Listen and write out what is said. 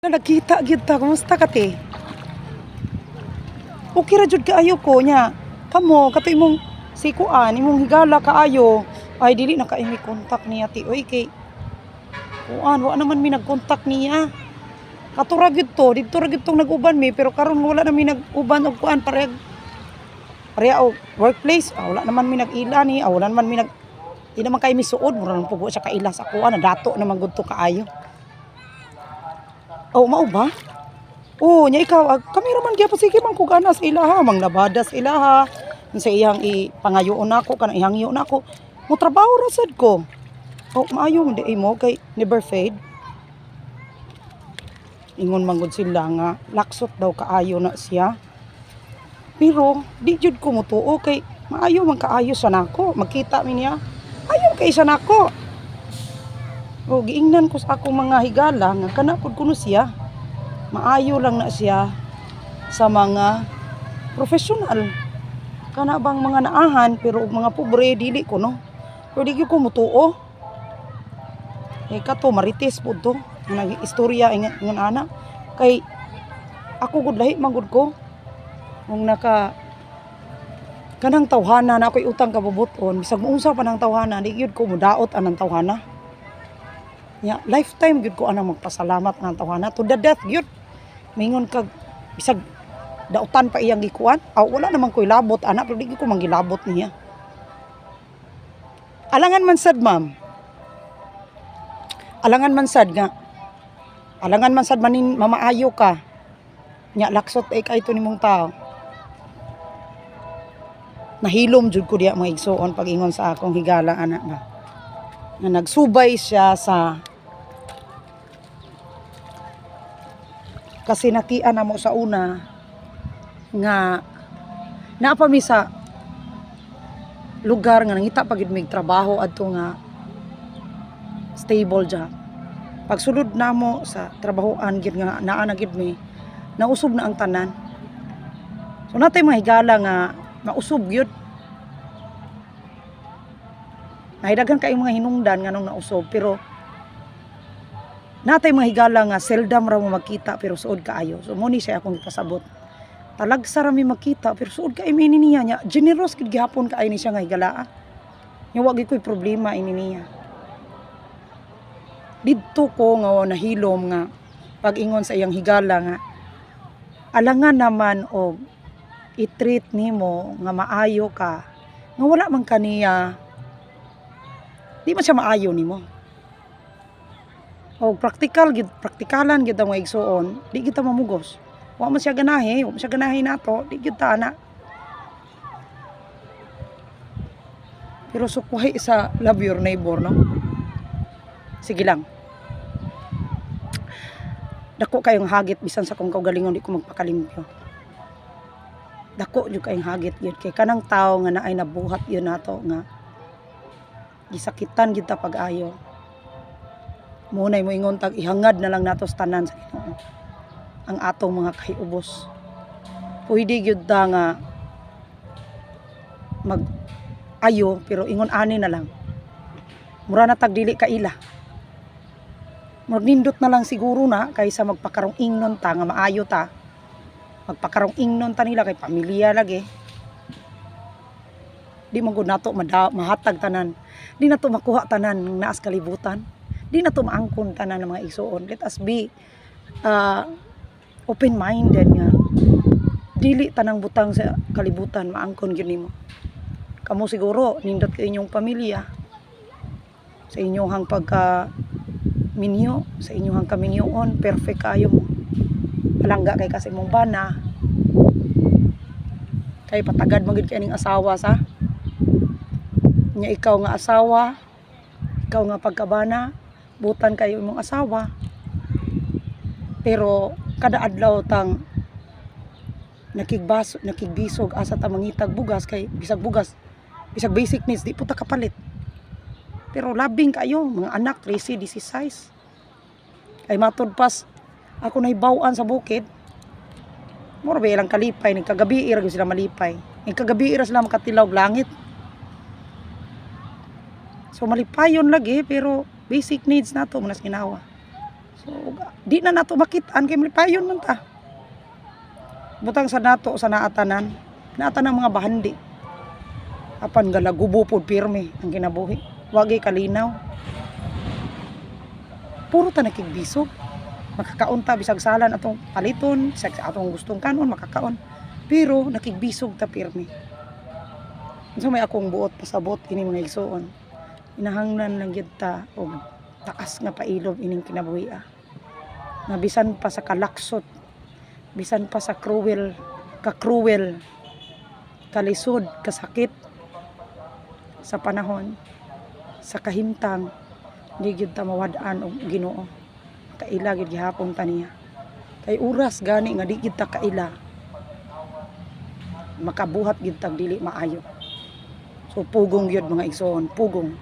Nagkita gyud ta, kumusta ka, te? Okay ra jud kaayo ko nya. Kamo kato imong si kuan, imong higala kaayo. Ay, dili na kay mi contact niya, ti oy, kay kuan, wa naman mi nag-contact niya. Kato ra gyud to, didto ra gyud tong nag-uban mi, pero karon wala na mi nag-uban og kuan, pareha pareha og workplace. Ah, wala naman mi nag-ila ni, ah, wala naman mi nag di naman kay mi suod, mura lang pugo siya kaila sa kuan, dato naman gud to kaayo. Oh, mao ba? Oh, nya ikaw, ah, kami ra man gyapon, sige man kog ana sa ilaha, manglabada sa ilaha. Sa iyang ipangayoon nako, kanang ihangyo nako. Mo trabaho ra sad ko. Oh, maayo man di mo kay never fade. Ingon man gud sila nga laksot daw kaayo na siya. Pero di jud ko motuo kay maayo man kaayo sa nako. Magkita mi niya. Ayo kay sa nako. O giingnan ko sa akong mga higala nga kana pud kuno siya. Maayo lang na siya sa mga professional. Kana bang mga naahan, pero og mga pobre dili ko no. Pero di gyud ko motuo. Eh kato marites pud to. Nag istorya ingon ingon ana. Kay ako gud, lahi man gud ko. Kung naka kanang tawhana na ako'y utang kabubuton, bisag mounsa pa nang tawhana, di gyud ko mudaot anang tawhana. Ya, lifetime gyud ko anang magpasalamat ng tawhana to the death gyud. Mingon kag bisag dautan pa iyang gikuan, aw, wala naman ko'y labot ana, pero di gyud ko manggilabot niya. Alangan man sad, ma'am. Alangan man sad nga. Alangan man sad manin mamaayo ka. Nya laksot ay kay to nimong tao. Nahilom jud ko diya, mga igsuon, pag ingon sa akong higala ana ba. Nga nagsubay siya sa kasi natian na mo sa una nga naa pa mi sa lugar nga nangita pa gid mig trabaho adto nga stable job. Pagsulod namo sa trabahoan gid nga naa na gid mi, nausob na ang tanan. So natay mga higala nga mausob gyud. Nahidagan kay mga hinungdan nga nung nausob, pero natay mga higala nga seldom ra mo magkita pero suod kaayo. So mo ni siya akong ipasabot. Talagsa ra mi magkita pero suod kaayo mi niya nya. Generous gid gihapon kaayo ni siya nga higala. Nya wa gid ko'y problema ini niya. Didto ko nga nahilom nga pag-ingon sa iyang higala nga alangan naman og i-treat nimo nga maayo ka nga wala man kaniya, di man siya maayo nimo. Og practical gid, praktikalan gid ang mga igsuon, di kita mamugos. Wa man siya ganahi, wa man siya ganahi nato, di gyud ta ana. Pero sukwahi sa love your neighbor, no? Sige lang. Dako kayong hagit bisan sa kong kaugalingon, di ko magpakalimpyo. Dako jud kayong hagit gyud kay kanang tawo nga naay nabuhat yun nato nga gisakitan gid ta pag-ayo. Munay mo ingon tag ihangad na lang nato sa tanan sa Ginoo ang atong mga kahiubos. Pwede gyud ta nga mag ayo pero ingon ani na lang. Mura na tag dili kaila. Murag nindot na lang siguro na kaysa magpakarong ingnon ta nga maayo ta. Magpakarong ingnon ta nila kay pamilya lagi. Di man gud nato mahatag tanan. Di nato makuha tanan ng naas kalibutan. Di nato maangkon tanan ng mga igsuon. Let us be open-minded nga dili tanang butang sa kalibutan maangkon gyud nimo. Kamo siguro nindot kay inyong pamilya, sa inyong pagka minyo, sa inyong kaminyoon, perfect kayo mo. Palangga kay kasi mong bana. Kay patagad man gid kay ning asawa sa. Nya ikaw nga asawa, ikaw nga pagkabana, butan kayo imong asawa. Pero kada adlaw tang nakigbaso, nakigbisog asa ta mangitag bugas, kay bisag bugas, bisag basic needs, di po ta kapalit. Pero labing kayo, mga anak, 13, 16. Ay matod pas, ako nahibaw-an sa bukid. Mura ba ilang kalipay, nagkagabi ra gyud sila malipay. Nagkagabi ra sila makatilaw og langit. So malipayon lagi, pero basic needs nato man ginawa. So Di na nato makit-an kay malipayon man ta. Butang sa nato sa naatanan, naata ng mga bahandi. Apan galagubo pod pirmi ang kinabuhi. Wagi kalinaw. Puro ta nakigbisog. Makakaon ta bisag salan atong paliton, bisag sa atong gustong kanon makakaon. Pero nakigbisog ta pirmi. Unsa may akong buot pasabot ini, mga igsuon? Inahanglan lang gyud ta og taas nga pailob ining kinabuhi ah. Nga bisan pa sa kalaksot, bisan pa sa cruel, ka-cruel, kalisod, kasakit sa panahon, sa kahimtang, di gyud ta mawad-an og Ginoo. Kaila gyud gihapon ta niya. Kay oras gani nga di gyud ta kaila, makabuhat gyud tag dili maayo. So pugong gyud, mga igsoon, pugong.